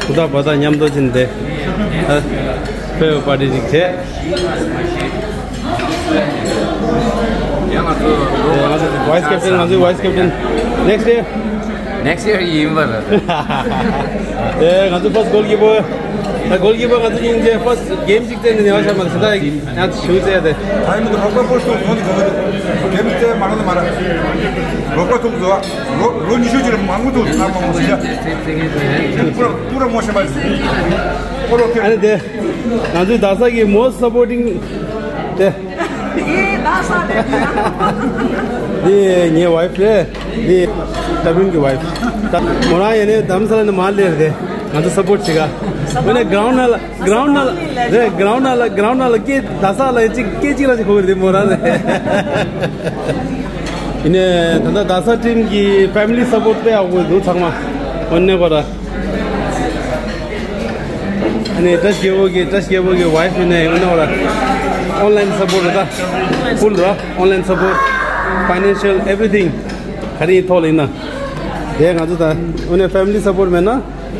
ཧུ་ད་བ་ད་མཉམ་དུ་ཕྱིན་ཏེ། ཨ་ཕེར་ཝེལ་པར་ཊི་ཅིག་བྱས། Vice captain, ང་ཚོའི vice captain. Next year. Next year ཡིན་པར། ཨེ། ང་ཚོ་first goalkeeper. ད་goalkeeper ང་ཚོ་ཡིན་ཚེ་first game ཅིག་རྩེ་ནས་ནེ་བ་ཤ་མ་ཟི་ད་ཡང་ཞུ་ཚེ་དེ། ད་ཡིན་མི་འདུག་རོགས་པ་ཕོ་སུ་ཚོ་འདི་ག་ག་འདུག་གེམ་རྩེ་མ་ར་ལ་མ་ར། རོགས་པ་ཐུག་ཚོ་ལོ་ལོ་ཉི་ཤུ་ཅིག་ལ་མང་པོ་འདུག་ན་མང་པོ་ཞིག་ཡ། པུ་ར་པུ་ར་མོ་ཤ་མ་ཟི། ཨོ་ལོ་ཁེ། ཨ་ནི་དེ། ང་ཚོའི་རྡ་ས་གི་most supporting དེ། ཨེ། རྡ་ས་རེད། འདི་ངའི་wife རེད། འདི་ཏ་བུན་གྱི་wife། ད་མོ་རང་ཡིན་ནའི་དྷ་རམ་ས་ལ་ནས་མར་སླེབས་རེད། ང་ཚོ་support བྱེད་ག་འོ་ན་ground ནང་ལ་ground ནང་ལ་རེད། ground ནང་ལ་ground ནང་ལ་སྐད་རྡ་ས་ལ་ཅིག་སྐད་ཅིག་ར་ཅིག་གོ་གི་རེད་མོ་རང་རེད། ཡིན་ནའི་ད་ལྟ་རྡ་ས་team གི་family support དཔེ་ཡག་པོ་འདུག་ཚང་མ། འོ་ན་གོ་ར། ཨ་ནི་བཀྲ་ཤིས་རྒྱལ་པོ་གི་བཀྲ་ཤིས་རྒྱལ་པོ་གི་wife ཡིན་ནའི་ཡོང་ན་བ་ལ་online support རེད་ད། full ར་online support, financial, everything ག་རེ་ཡི་ཐོག་ལ་ཡིན་ན། དེ་ང་ཚོ་ད་ཨ་ནི་family support མེད་ན་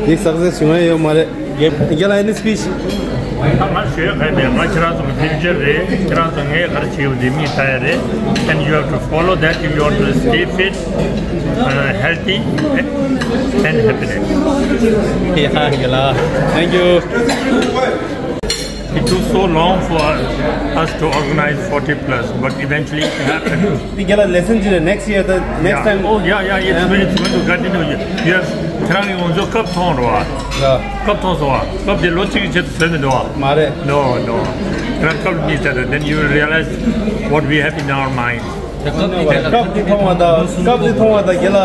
འདི་success བྱུང་ཡ་ཡོད་མ་རེད། རྒྱལ་རྒྱལ་ལ་any speech? ང་ཞུ་ཡ་ག་ནས་ང་ཁྱེད་རང་ཚོ་གི་future རེད། ཁྱེད་རང་ཚོ་ངས་ག་རེ་བྱེད་ཡོད་དེ་མིག་ལྟ་ཡ་རེད། And you have to follow that if you want to stay fit, uh, healthy and happiness. Yeah, རྒྱལ་ལ། Thank you. It took so long for us to organize forty plus, but eventually it happened. འདི་རྒྱལ་ལ་lesson ཅིག་རེད། next year the next time. Oh yeah, yeah, it's going to continue. Yes, ཁྱེད་རང་གི་ང་ཚོ་སྐབས་མཐོང་རོགས། སྐབས་མཐོང་སོང་བ། སྐབས་དེ་ལོ་གཅིག་གི་ཆེད་དུ་བཟོས་མི་འདུག་བ། མ་རེད། No, no. ཁྱེད་རང་སྐབས་མི་བྱེད་དུ། Then you will realize what we have in our mind. སྐབས་དེ་མཐོང་བ་དང་སྐབས་དེ་མཐོང་བ་དང་རྒྱལ་ལ་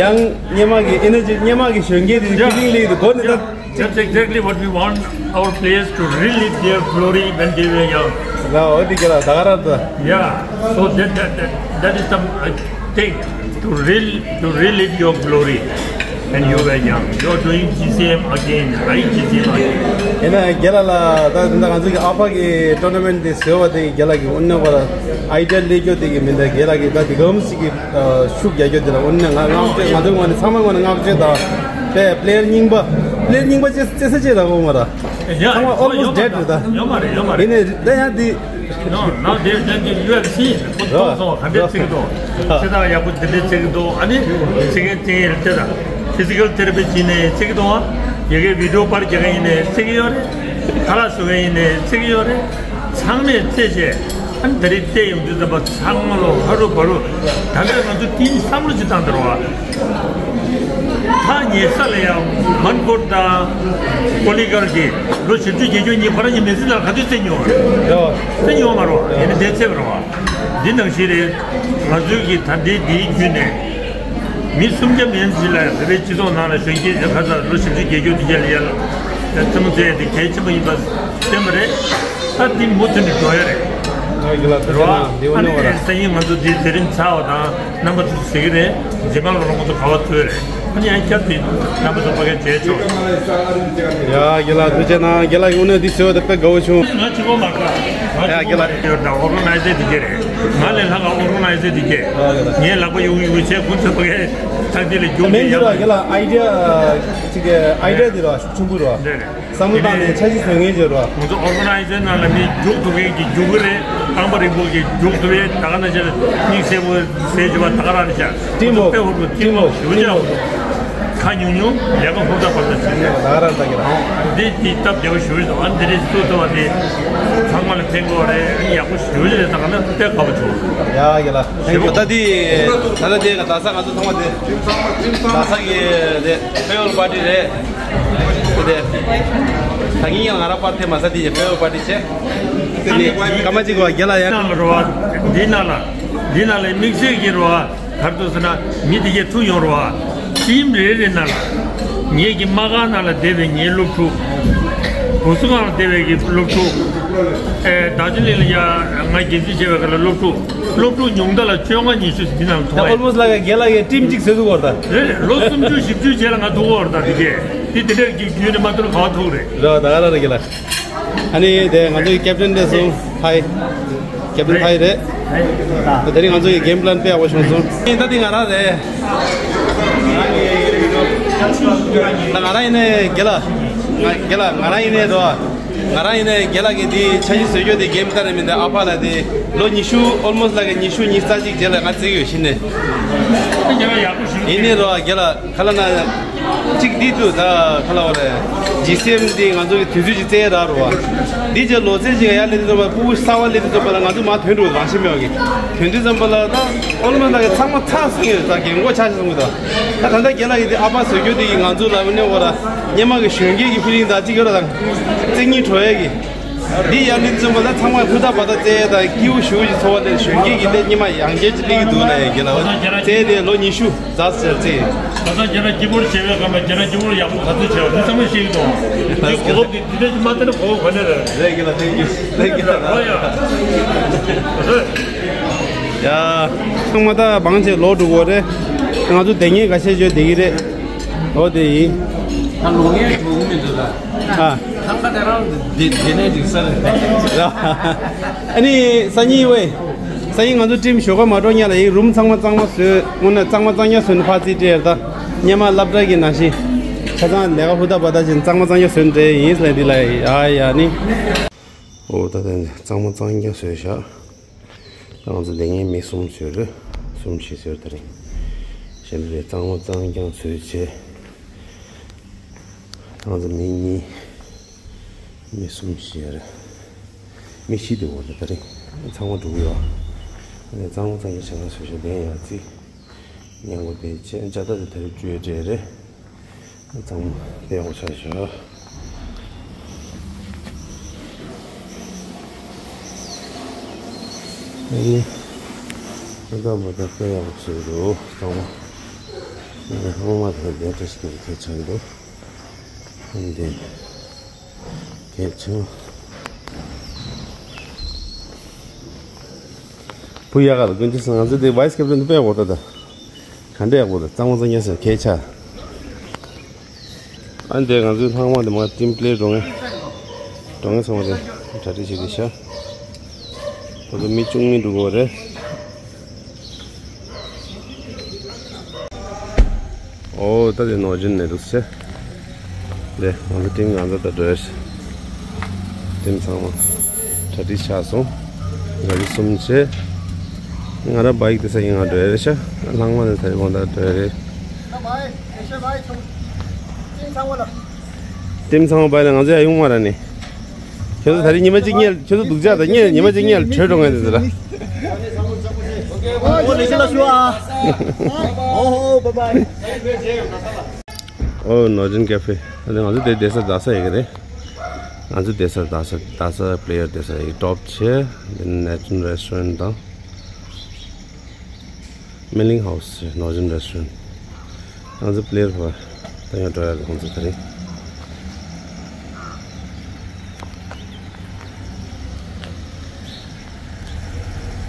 ཡང་སྙེ་མ་གི་energy སྙེ་མ་གི་གཞོན་སྐྱེས་དེ་feeling ལེགས་འདུག་གོ་ནི་ད། That's exactly what we want our players to relive their glory when they were young. ལ་འོ་དེ་རྒྱལ་ལ་ད་ག་རང་ད། Yeah, so that, that, that, that is the, I think, to rel-, to relive your glory when you were young. You are doing G C M again, right? G C M again. ཡིན་ན་རྒྱལ་ལ་ལ་ད་ད་ང་ཚོ་གི་ཨ་ཕ་གི་tournament དེ་བཟོས་པ་དེ་རྒྱལ་ལ་གི་དབུ་ནག་པ་ལ་idea ལས་རྒྱུ་དེ་གི་མི་འདྲ། རྒྱལ་ལ་གི་ད་དེ་གམ་ཞིག་གི་ཤུགས་རྒྱག་རྒྱུ་དེ་ལ་དབུ་ནག་ང་ང་ཚོ་ང་ཚོ་ངོས་ནས་ཚང་མ་ངོས་ནས་བསྔགས་བརྗོད་དང་། པའི་player རྙིང་པ། player རྙིང་པ་ཅེས་ཅེས་ཟེར་ཅེས་ར་གོ་མ་ར། ཡ། ཚང་མ་almost dead རེད་ད། ཡོད་མ་རེད། ཡོད་མ་རེད། ཡིན་ནའི་ད་ཡང་འདི། No, now they are changing. You have seen. ཁོ་མཐོང་སོང་བ། ག་འདྲས་བརྩི་གི་འདུག་ཆེ་ཐག་ཡག་པོ་འདི་འདྲས་བརྩི་གི་འདུག་ཨ་ནི་བརྩི་མཁན་བརྩི་ཡིན་རེད་ད། physical therapy བྱས་ནས་བརྩི་གི་འདུག་ཨ། ཡ་གི་video པར་རྒྱག་མཁན་ཡིན་ནའི་བརྩི་གི་ཡོད་རེད། ཁ་ལག་བཟོ་མཁན་ཡིན་ནའི་བརྩི་གི་ཡོད་རེད། ཚང་མས་བརྩི་བྱས། ཨ་ནི་ད་རེས་བལྟས་ཡོང་དུས་ཙམ་པ་ཚང་མ་ལོ་ཧ་རུ་བ་རུ། ད་ལྟ་ང་ཚོ་དེའི་བསམ་བློ་ཅིག་བཏང་དང་རོགས། ཐག་ཉེ་ས་ལ་ཡང་མན་གོར་དང་ཀོ་ལི་གར་གྱི་ལོ་བཞི་བཅུ་བརྒྱད་ཅུ་གཉིས་ཕར་གཉིས་མེད་ཚིག་ལ་ག་དུས་བརྩི་མྱོང་། རེད་བ། བརྩི་མྱོང་མ་རོགས། ཡིན་ནའི་དེ་བརྩི་བ་རོགས། འདི་ནང་བཞིན་རེད། ང་ཚོའི་གི་ད་ལྟའི་འདིའི་བརྒྱུད་ནས་མི་སུམ་བརྒྱ་མན་ཟིན་ལ་བོད་པའི་སྤྱི་ཚོགས་ནང་ལ་གཞོན་སྐྱེས་ཁ་ཚ་ལོ་བཞི་བཅུ་བརྒྱད་ཅུ་དེ་ག་ལ་ཡར་ལ་རྩེད་མོ་རྩེ་ཡ་དེ་གལ་ཆེན་པོ་ཡིན་པ་བསྟན་པ་རེད། ད་འདི་མུ་མཐུད་ནས་འགྲོ་ཡ་རེད། ང་གི་ལ་ཐུགས་རེད་བ། རྗེ་གནང་འདི་དབུ་ཨ་ནི་ནོར་བ་ར། སང་ཉིན་ང་ཚོ་འདི་དེ་རིང་ཚར་བ་དང་རྣམ་པ་ཚོ་ཟེར་གི་རེད། རྗེས་མ་ལོ་ལ་ང་ཚོ་ག་བ་ཚོད་རེད། ཨ་ནི་ཡང་བསྐྱར་དེ་རྣམ་པ་ཚོ་ཕ་གིར་མཇལ་ཆོག་ཡ་རྒན་ལགས་ཐུགས་རྗེ་གནང་། རྒན་ལགས་ཀྱི་དབུ་ནོར་འདི་ཟེར་བ་དེ་དཔེ་དགའ་བོ་བྱུང་། ང་གཅིག་པོ་མ་དགའ། ང་ཡ་རྒན་ལགས། ཡོད་ད་ཨོར་ག་ནའི་ཛར་དེ་གས་རེད། ང་ལས་ལྷག་ག་ཨོར་ག་ནའི་ཛར་དེ་གས། ངའི་ལག་པ་གཡུག་གཡུག་བྱས་ཁོང་ཚོ་ཕ་གིར་ཐག་དེ་ལས་རྒྱུག་མེད་ནས་ཡ། རྒན་ལགས་ཨའི་ཌི་ཡ་ཅིག་གི་ཨའི་ཌི་ཡ་དེ་ར་ཤུགས་ཆེན་པོ་ར། རེད་རེད། བསམ་བློ་བཏང་ནས་འཆར་གཞི་བཟོ་མཁན་བྱེད་རོགས། ང་ཚོ་ཨོར་ག་ནའི་ཛར་ནང་ལ་མི་རྒྱུག་ཐུབ་མཁན་གྱི་རྒྱུག་གི་རེད། རྐང་པ་རིང་པོ་གི་རྒྱུག་ཐུབ་རེད། ད་ག་ནང་བཞིན་མིག་སེར་པོ་ཟེར་བྱེད་པ་ད་ག་རང་རེད་ཤག་དེ་མོ་དཔེ་ཧུར་པོ་དེ་མོ་ཞུ་བྱ་ཧུར་པོ། ཁ་ཉུང་ཉུང་ལས་ཀ་ཧུར་ཐག་འབད་ཐག་བྱེད། ད་ག་རང་ད་ག་རང་། འདི་འདི་སྟབས་བདེ་བོ་ཞུ་རེད། ཨ་འདི་རེད་སུ་ཐུབ་པ་དེ་ཚང་མ་ལ་ཕན་གོ་རེད། ཨ་ནི་ཡག་པོ་ཞུ་རེད། ད་ག་ན་དཔེ་དགའ་བོ་བྱུང་། ཡ་ཡ་ལ། ད་འདི་ད་ལྟ་དེ་ང་ད་ས་ང་ཚོ་ཚང་མ་དེ་ད་ས་གི་དེ་ཕེ་ཝེལ་པར་ཊི་རེད། དེ་ད་གིན་ཡང་ང་རང་པར་ཐེ་མ་ས་དེ་ཡ་ཕེ་ཝེལ་པར་ཊི་བྱས། དེ་ནས་སྐར་མ་གཅིག་གོ་རྒྱ་ལ་ཡང་། འདི་ནང་ལ་རོ་བ། འདི་ནང་ལ་འདི་ནང་ལ་དམིགས་བསལ་གྱི་རོ་བ་གར་དུ་ཟེར་ན་མི་དེ་གས་ཐུག་ཡོང་རོ་བ། ཊིམ་རེ་རེ་ནང་ལ་ངེད་ཀྱི་མ་གང་ནང་ལ་བསྡད་པའི་ངའི་སློབ་ཕྲུག་བུ་སུ་གང་ལ་བསྡད་པའི་གི་སློབ་ཕྲུག་ཨེ་ད་ཅི་ལི་ལ་ཡ་ང་འགན་འཛིན་བྱས་པའི་ག་ལ་སློབ་ཕྲུག་སློབ་ཕྲུག་ཉུང་མཐའ་ལ་བཅོ་ལྔ་ཉི་ཤུ་ཞིག་འདི་ནང་ལ་ད་ཐོང་ཡ། Almost like རྒན་ལགས་ཀྱིས་ཊིམ་གཅིག་བཟོས་འདུག་བར་ད། རེད་རེད། ལོ་སུམ་ཅུ་བཞི་བཅུ་རྗེས་ལ་ང་ཐུག་གོ་བར་ད་དེ་གས་དེ་དེ་འདྲ་གི་རྒྱུད་ནས་མ་ཐུག་ན་ག་བ་ཐུག་རེད། རེད་ད་ག་ར་རེད་རྒན་ལགས། ཨ་ནི་དེ་ང་ཚོའི་ཀེབ་ཊན་དེ་སོང་ཧའི། ཀེབ་ཊན་ཧའི་རེད། དེ་རིང་ང་ཚོ་ཡི་གེམ་པི་ལན་དཔེ་ཡག་པོ་བྱུང་སོང་། ད་དེ་ང་རང་རེད། ད་ང་རང་ཡིན་ནའི་རྒན་ལགས། ང་རྒན་ལགས་ང་རང་ཡིན་ནའི་འགྲོ། ང་རང་ཡིན་ནའི་རྒན་ལགས་ཀྱིས་འདི་འཆར་གཞི་བཟོ་རྒྱུ་དེ་རྒན་མི་ལྟར་མི་འདི་ཨ་ཕ་ལ་དེ་ལོ་ཉི་ཤུ་almost like ཉི་ཤུ་ཉི་ཤུ་རྩ་གཅིག་རྗེས་ལ་ང་བརྩི་གི་ཡོད་ཤི་ནས། ཡིན་ནའི་རོ་རྒན་ལགས་ཁ་ལ་ན་གཅིག་འདི་འདུག་ད་ཁ་ལ་བ་རེད། ཇི་སི་ཨེམ་འདི་ང་ཚོ་གི་དུས་ཚོད་ཅིག་བཙལ་ར་རོ་བ། འདི་རྗེས་ལོ་ཚད་ཅིག་ཡར་སླེབས་དུས་ཙམ་པ་ཕྲུ་གུ་གསར་བ་སླེབས་དུས་ཙམ་པ་ལ་ང་ཚོ་མར་ཐོན་འགྲོ་རང་ཤི་མེད་བ་གི། ཐོན་དུས་ཙམ་པ་ལ་ད་almost like ཚང་མ་ཚར་སོང་ཡོད་ད་རྒན་གོག་ཆགས་སོང་གི་ད། ད་ད་ལྟ་རྒན་ལགས་ཀྱིས་འདི་ཨ་ཕ་བཟོ་རྒྱུ་འདི་གི་ང་ཚོ་ལ་བ་ནས་བ་ར་སྙེ་མ་གི་གཞོན་སྐྱེས་ཀྱི་ཕི་ལིང་ད་ཅིག་ཡོད་ར་ད་བརྩེ་སྙིང་བྲོ་ཡ་གི། འདི་ཡར་ནི་བཙུན་པ་ལ་ཚང་མས་ཧུར་ཐག་བ་ཐག་བཙལ་ཡ་དང་སྐྱིད་པོ་ཞུ་ཞིག་འཚོ་བ་ལས་གཞོན་སྐྱེས་ཀྱི་ལས་སྙེ་མ་ཡང་རྒྱས་ཀྱི་སླེབས་ཀྱི་འདུག་ལ་ཡ་རྒན་ལགས་བཙལ་ཏེ་ལོ་ཉི་ཤུ་རྫ་ཟེར་ཚེ། ཁ་སང་ཁྱེད་རང་སྐྱིད་པོར་བྱེད་པའི་སྐབས་ལ་ཁྱེད་རང་སྐྱིད་པོར་ཡག་པོ་ག་ཚོད་བྱས་པ་འདི་ཚང་མས་ཤེས་ཀྱི་འདུག་འདི་གོ་སྐབས་འདི་འདི་འདྲ་ཞིག་མ་བསྟན་ན་གོ་སྐབས་ག་ནས་རེད། རེད་རྒན་ལགས་thank you thank you ལགས། ཨོ་ཡ། ཡ། ཚང་མ་ད་བང་ཆེ་ལོག་འགྲོ་གོ་རེད། ང་ཚོ་དེ་ངས་ག་ཤེད་བརྗོད་བསྡད་ཀྱི་རེད། ཨོ་དེ་ཡིན། ད་ལོག་ངས་འགྲོ་གི་མི་འདུག་ད། ཨ། ཐང་ཀ་དེ་རང་དེ་དེ་ནས་འགྲིག་ས་རེད། ཨ་ནི་སང་ཉིན་ཝེ། སང་ཉིན་ང་ཚོ་ཊིམ་ཞོགས་ཀ་མ་འགྲོ་ཉག་ལ་ཡིན་རུམ་ཚང་མ་གཙང་མ་བཟོས་དངོས་གནས་གཙང་མ་གཙང་རྐྱང་བཟོས་ནས་ཕར་རྩིས་སྤྲད་ད། སྔོན་མ་སློབ་གྲྭ་གི་ནང་བཞིན། ཆ་ཚང་ལས་ཀ་ཧུར་ཐག་པ་ད་བཞིན་གཙང་མ་གཙང་རྐྱང་བཟོས་ནས་སྤྲད་ཡིན་ཟེར་འདི་ལ་ཡ་ཡ་ནི། ཨོ་ད་ལྟ་གཙང་མ་གཙང་རྐྱང་བཟོས་བཞག་ང་ཚོ་ལས་ངན་མི་གསུམ་བཟོས་རེད། གསུམ་བཞི་བཟོས་ད་རིང་། གཞན་པའི་གཙང་མ་གཙང་རྐྱང་བཟོས་བྱས། ང་ཚོ་མི་གཉིས། མི་གསུམ་བཞི་རེད། མི་བཞི་འདུག་འོ་ད་ད་རིང་། ཚང་མ་འགྲོ་གི་ཡོད། གཙང་མ་གཙང་རྐྱང་བྱས་ན་བཟོས་བྱས་ལན་ཡང་རྩིས། ཉན་གོ་དེ་བྱས་ཇ་ད་དེ་ད་རིང་བཅུའི་གྲས་རེད། གཙང་མ་དཔེ་ཡག་པོ་ཆགས་ཤག་ཨ་ནི། ཨ་ད་མ་ད་དཔེ་ཡག་པོ་བཟོས་འདུག་གཙང་མ། ཨ་ནི་ཧང་མ་ད་དེ་འདྲ་ཞིག་གི་ཁྱད་ཆགས་འདུག་ཨ་ནི་དེ། གལ་ཆེ་བ། བུ་ཡག་ག་ལ་ཀུན་གྱི་ང་ཚོ་དེ་vice captain དེ་དཔེ་ཡག་པོ་ད་ད། ག་འདྲ་ཡག་པོ་ད་གཙང་མ་གཙང་རྐྱང་ཟེར་གལ་ཆེ། ཨ་འདི་ང་ཚོའི་ལྷག་མ་འདི་མ་team play འགྲོ་ངེས། འགྲོ་ངེས་སོང་བ་རེད། གྲ་སྒྲིག་བྱེད་དེ་ཤ། ཁོ་ཚོ་མི་བཅུ་གཉིས་འགྲོ་གི་རེད། ཨོ་ད་དེ་ནོར་ཇིན་ནས་འདུག་སེ། དེ་ང་ཚོ་team ང་ཚོ་ད་འགྲོ་ཡ་ཤ། team ཚང་མ་གྲ་སྒྲིག་ཆགས་སོང་། ག་རེ་གསུམ་བྱས། ང་རང་bike དེ་ས་ཡིན་ང་འགྲོ་ཡ་རེད་ཤ། ལྷག་མ་དེ་ད་རེ་དགོང་དག་འགྲོ་ཡ་རེད། team ཚང་མ་བའི་ལ་ང་ཚོ་ཡ་ཡོང་མ་ར་ནི། ཁྱོད་ཚོ་ད་རེས་ཉི་མ་གཅིག་ཉལ་ཁྱོད་ཚོ་སྡུག་ཅག་དང་ཉལ་ཉི་མ་གཅིག་ཉལ་བྲོས་འགྲོ་ངེས་འདུག་ཟེར། ཨོ་ལེགས་ལ་ཞུ་ཨ། ཨོ་ཧོ་bye bye། ཨོ་ནོར་ཇིན་ཀེ་ཧྥེ། ང་ཚོ་དེ་བསྡད་ས་རྡ་ས་ཡོད་ཀྱི་རེད། ང་ཚོ་བསྡད་ས་རྡ་ས་རྡ་ས་player བསྡད་ས་ཡོད་top བྱས། Then Northern Restaurant དང་། Milling House ནོར་ཇིན་Restaurant། ང་ཚོ་player བ་ད་ཡང་འགྲོ་ཡ་ཁོང་ཚོ་ད་རེད།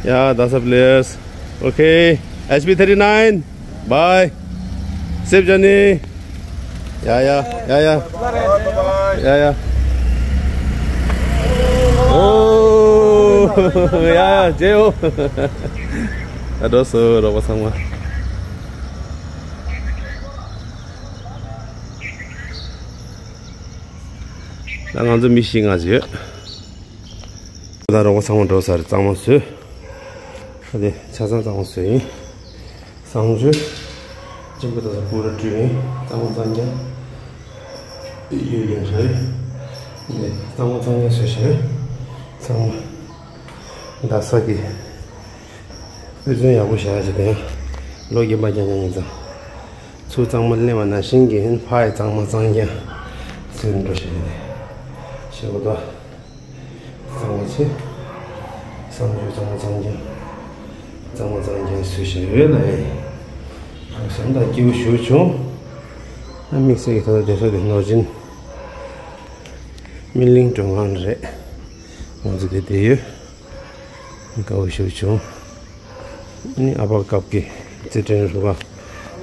ཡ་རྡ་ས་players okay H P thirty nine bye safe journey ཡ་ཡ་ཡ་ཡ་ཡ་ཡ། ཨོ་ཡ་ཡ་ཇེ་ཨོ། ད་འགྲོ་སོང་རོགས་པ་ཚང་མ། ད་ང་ཚོ་མི་བཞི་ལྔ་ཅིག་ཡོད། ད་རོགས་པ་ཚང་མ་འགྲོ་ས་རེད་གཙང་མ་བཟོས། ད་དེ་ཆ་ཚང་གཙང་མ་བཟོས་ཡིན། གསང་སྤྱོད། གཅིན་པ་དང་ས་པུ་ར་བཀྲུས་ཡིན་གཙང་མ་གཙང་རྐྱང་། ཡོད་ཡིན་རེད། འདི་གཙང་མ་གཙང་རྐྱང་བཟོས་ཤག་རེད། ཚང་མ། རྡ་ས་གི་དཔེ་མཚོན་ཡག་པོ་བཞག་ཡ་ཞིག་དང་ལོ་རྒན་པ་རྐྱང་རྐྱང་ཡིན་ཙང་། ཚུར་གཙང་མ་སླེབས་པ་ནང་བཞིན་གྱི་ཕ་ཡི་གཙང་མ་གཙང་རྐྱང་ཟེར་འགྲོ་བཞིན་རེད། ཞེས་པ་དང་། གཙང་མ་ཆེ། གསང་སྤྱོད་གཙང་མ་གཙང་རྐྱང་། གཙང་མ་གཙང་རྐྱང་བཟོས་བཞིན་ཡོད་ལ་ཡིན། བསམ་དང་སྐྱིད་པོ་ཞེ་པོ་བྱུང་། ཨ་དམིགས་བསལ་གྱི་ད་ལྟ་བསྡད་ས་དེ་ནོར་ཇིན། སྨིན་གླིང་མགྲོན་ཁང་རེད། ང་ཚོ་དེ་བསྡད་ཡོད། དགའ་པོ་ཞེ་པོ་བྱུང་། ནི་ཨ་ཕ་སྐབས་ཀྱི་རྩེད་འགྲན་རུ་ཁག་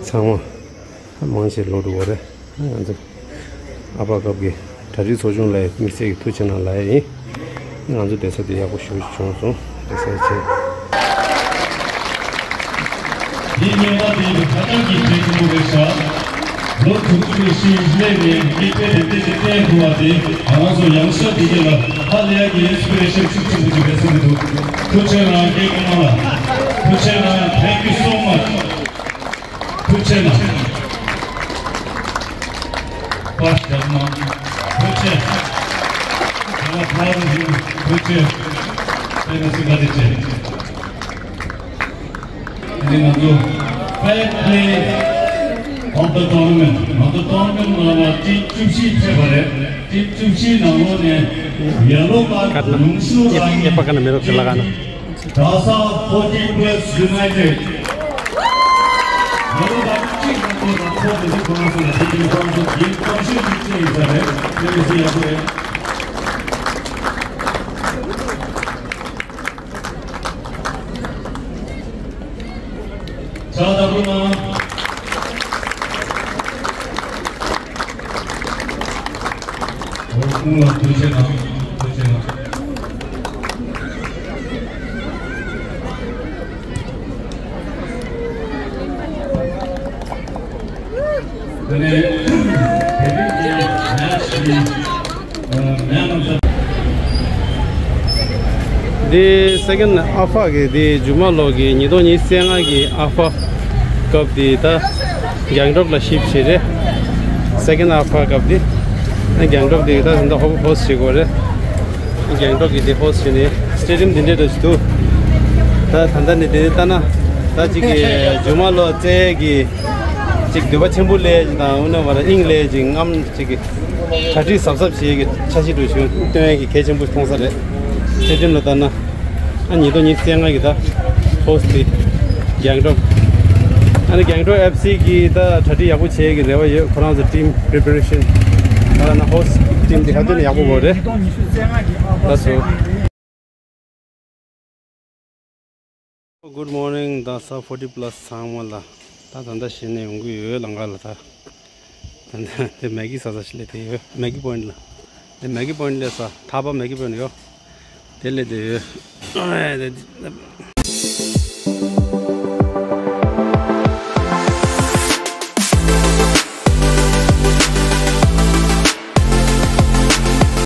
ཚང་མ་མང་ཆེ་ལོག་འགྲོ་བ་རེད། ང་ཚོ་ཨ་ཕ་སྐབས་ཀྱི་གྲ་སྒྲིག་ཚོགས་ཆུང་ལ་དམིགས་བསལ་གྱི་ཐུགས་ཆེ་གནང་ལབ་ཡ་ཡིན། ང་ཚོ་བསྡད་ས་དེ་ཡག་པོ་ཞེ་པོ་བྱུང་སོང་། བསྡད་ས་ཆེ། འདི་སྨན་པ་དེ་ཁ་བཏང་གི་ཆེད་དུ་རེད་ཤག་ལོ་དྲུག་ཅུ་རེ་བཞི་སླེབས་ནས་མིག་དཔེ་དེ་འདྲ་ཞིག་བསྟན་དགོས་པ་དེ་ང་རང་ཚོ་ཡང་ཤ་དེ་ག་ལ་ཧ་ལས་ཀྱི་ཨིན་སི་པི་རེ་ཤན་ཤུགས་ཆེན་པོ་ཞིག་རེད་བསམ་གྱི་འདུག་ཐུགས་རྗེ་གནང་། སྐད་སྐྱོན་གནང་ལ་ཐུགས་རྗེ་གནང་། Thank you so much. ཐུགས་རྗེ་གནང་། པ་ཞབས་གནང་། ཐུགས་རྗེ་གནང་། ཐུགས་རྗེ་གནང་། དེ་ནས་སུ་ག་དེ་བྱེད། དེ་ནང་དུ་Fair Play of the Tournament. ང་ཚོ་ཊོར་ནམེན་ཊི་ནང་ལ་ཊིམ་བཅུ་བཞི་ཕེབས་པ་རེད། ཊིམ་བཅུ་བཞི་ནང་ལོགས་ནས་ཡེ་ལོ་ཀར་ལུང་ཤུར་རང་གི་ཊིམ་གྲྭ་ས་forty plus United. ཡེ་ལོ་ཀར་གཅིག་ནང་ལོགས་ནས་ཁོ་དེ་ཚོ་ཁོ་རང་ཚོ་ལ་དེ་གའི་ཁོ་རང་ཚོ་ཡིན་གཏམ་ཤོད་ཅིག་བྱས་ཡིན་ས་རེད། དེ་ཡིན་སྲིད་ཡག་པོ་རེད། ཕྱག་བརྡབ་རོགས་གནང་། འོ་ཁོང་ལ་ཐུགས་རྗེ་གནང་། ཐུགས་རྗེ་གནང་། དེ་ནས་དེ་རིང་གི་མེ་ཆི་ཨ་Man of the འདི་སེ་ཀེན་ཌི་ཨལ་ཕ་གི་འདི་མཇུག་མ་ལོག་གི་ཉིས་སྟོང་ཉི་ཤུ་རྩ་ལྔ་གི་ཨལ་ཕ་ཀབ་འདི་ད་གྷེང་ཊོག་ལ་ཤིབ་བྱས་རེད། སེ་ཀེན་ཌི་ཨལ་ཕ་ཀབ་འདི་ཨ་གྷེང་ཊོག་འདི་ད་ད་ལྟ་ཧོ་ཧོ་སི་ཊི་བྱེད་དགོས་རེད། ཨ་གྷེང་ཊོག་གི་འདི་ཧོ་སི་ཊི་བྱས་ནས་སི་ཊེ་ཌི་ཡམ་འདི་འདྲས་འདྲ་ཞིག་འདུག་ད་ད་ལྟ་ནས་འདི་ལྟ་ན་ད་ཅིག་གི་མཇུག་མ་ལོག་རྩེ་གི་ཅིག་འདོད་པ་ཆེན་པོ་སླེབས་ཀྱི་དང་། འོ་ན་བར་དབྱིངས་སླེབས་ཀྱི་རྔམ་ཅིག་གི་གྲ་སྒྲིག་གཟབ་གཟབ་བྱེད་ཀྱི་འཆར་གཞི་འདྲ་ཞིག་བཏོན་ཡས་ཀྱི་གལ་ཆེན་པོ་མཐོང་ས་རེད། སི་ཊེ་ཌི་ཡམ་ལ་ལྟ་ན་ཨ་ཉིས་སྟོང་ཉི་ཤུ་རྩ་ལྔ་གི་ད་ཧོ་སི་ཊི་དེ་གྷེང་ཊོག་ཨ་ནི་གྷེང་ཊོག་ཨེཕ་སི་གི་ད་གྲ་སྒྲིག་ཡག་པོ་བྱེད་ཡས་ཀྱི་རེ་བ་ཡོད། ཁོ་རང་ཚོ་ཊིམ་པི་རི་པེ་རེ་ཤན་ད་ལྟ་ན་ཧོ་སི་ཊི་ཊིམ་དེ་ག་དུས་ནས་ཡག་པོ་ཡོད་རེད། ལགས་སོ། Good morning. ད་ས་ཕོར་ཊི་པ་ལ་སི་ཚང་མ་ལ་ད་ད་ལྟ་གཞི་ནས་ཡོང་གི་ཡོད། ལམ་ཁ་ལ་ད་ད་ལྟ་དེ་མེག་གི་ཟ་ས་ཞིག་སླེབས་བསྡད་ཡོད། མེག་གི་པོ་ཡིན་ཊི་ལ། དེ་མེག་གི་པོ་ཡིན་ཊི་ལ་ས་ཐག་པ་མེག་གི་པོ་ཡིན་ཊི་ཡོད། དེ་སླེབས་བསྡད་ཡོད། ཨ་དེ་